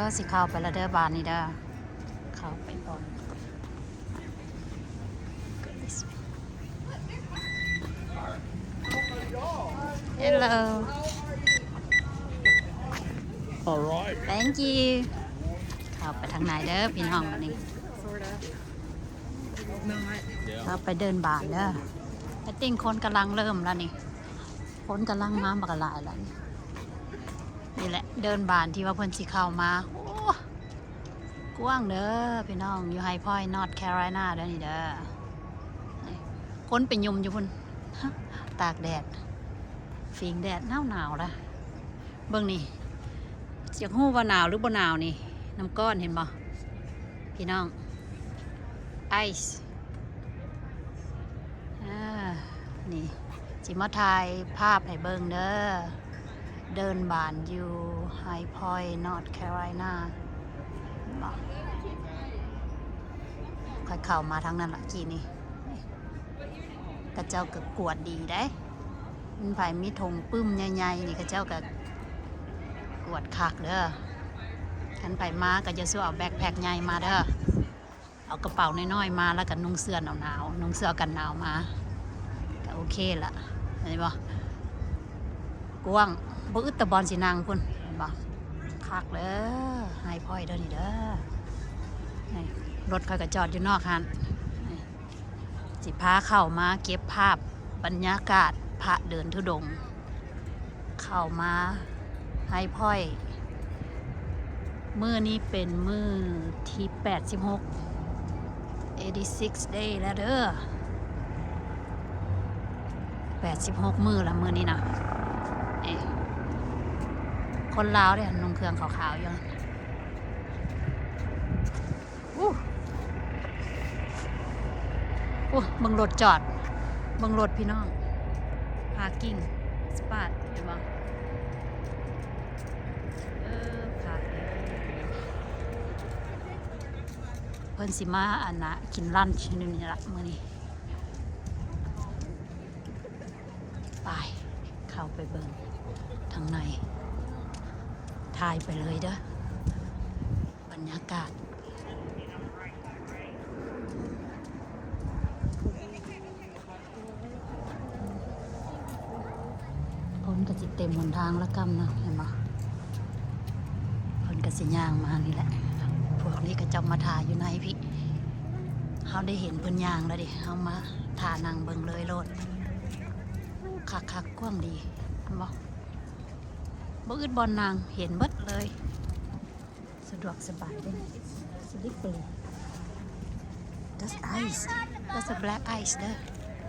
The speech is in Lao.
ກໍຊິເຂົ້າໄປລະເດີ ບາດນີ້ເດີ ເຂົ້າໄປກ່ອນ. Hello. All right. Thank you. ເຂົ້າໄປທາງໃນເດີພີ່ນ້ອງ ບາດນີ້ ເຂົ້າໄປເດີ່ນບານເດີ. I think ຄົນກຳລັງເລີ່ມແລ້ວນີ້ ຄົນກຳລັງມາບັກຫຼາຍແລ້ວນີ້. ນີ້ແຫຼະເດີ່ນບານທີ່ວ່າເພິ່ນຊິເຂົ້າມາ. ໂອ້ ກວ້າງເດີພີ່ນ້ອງ ຢູ່ High Point North Carolina ເດີນີ້ເດີ. ຄົນໄປຍົມຢູ່ພຸ້ນ ຕາກແດດ ຝີງແດດໜາວໆ ລະ. ເບິ່ງນີ້ ຢາກຮູ້ວ່າໜາວຫຼືບໍ່ໜາວນີ້ ນ້ຳກ້ອນເຫັນບໍ່ພີ່ນ້ອງ ice. ອາ ນີ້ ຊິມາຖ່າຍພາບໃຫ້ເບິ່ງເດີ ເດີ່ນບານຢູ່ High Point North Carolina ເຫັນບໍ່. ຂ້ອຍເຂົ້າມາທາງນັ້ນລະກີ້ນີ້ ຂະເຈົ້າກໍກວດດີເດ້ ມັນໃຜມີຖົງປຶ້ມໃຫຍ່ໆ ນີ້ ຂະເຈົ້າກໍກວດຄັກເດີ. ຄັນໃຜມາກໍຢ່າສູ່ເອົາແບັກແພັກໃຫຍ່ມາເດີ ເອົາກະເປົານ້ອຍໆມາ ແລ້ວກໍນຸ່ງເສື້ອໜາວໆ ນຸ່ງເສື້ອກັນໜາວມາ ກໍໂອເຄລະ ເຫັນບໍ່. ກວ້າງ ບໍ່ອຶດແຕ່ບ່ອນຊິນັ່ງພຸ້ນ ເຫັນບໍ່. ຄັກເດີ High Point ເດີນີ້ເດີ. ນີ້ ລົດຂ້ອຍກໍຈອດຢູ່ນອກຫັ້ນ ນີ້ ຊິພາເຂົ້າມາເກັບພາບບັນຍາກາດພະເດີນທຸດົງ ເຂົ້າມາ High Point. ມື້ນີ້ເປັນມື້ທີແປດສິບຫົກ eighty-six day ແລ້ວເດີ ແປດສິບຫົກມື້ລະມື້ນີ້ນະ. ເອ ຄົນລາວເດ້ ນຸ່ງເຄື່ອງຂາວໆຢູ່. ໂອ້ ເບິ່ງລົດຈອດ ເບິ່ງລົດພີ່ນ້ອງ parking spot ເຫັນບໍ່. ເອີ ຄັກເດີ ເພິ່ນຊິມາອັນນະ ກິນ lunch ຢູ່ນີ້ລະມື້ນີ້. ໄປ ເຂົ້າໄປເບິ່ງທາງໃນ ຖ່າຍໄປເລີຍເດີ ບັນຍາກາດ. ຄົນກໍຊິເຕັມຫົນທາງລະກຳນະ ເຫັນບໍ່. ເພິ່ນກໍຊິຍ່າງມານີ້ແຫຼະ ພວກນີ້ເຂົາເຈົ້າມາຖ້າຢູ່ໃນພີ້. ເຮົາໄດ້ເຫັນເພິ່ນຍ່າງແລ້ວເດ ເຮົາມາຖ້ານັ່ງເບິ່ງເລີຍໂລດ. ຄັກໆ ກວ້າງດີ ເຫັນບໍ່. ບໍ່ອຶດບ່ອນນັ່ງ ເຫັນເບິດເລີຍ ສະດວກສະບາຍເດ້. Slippery. That's ice. That's a black ice ເດີ.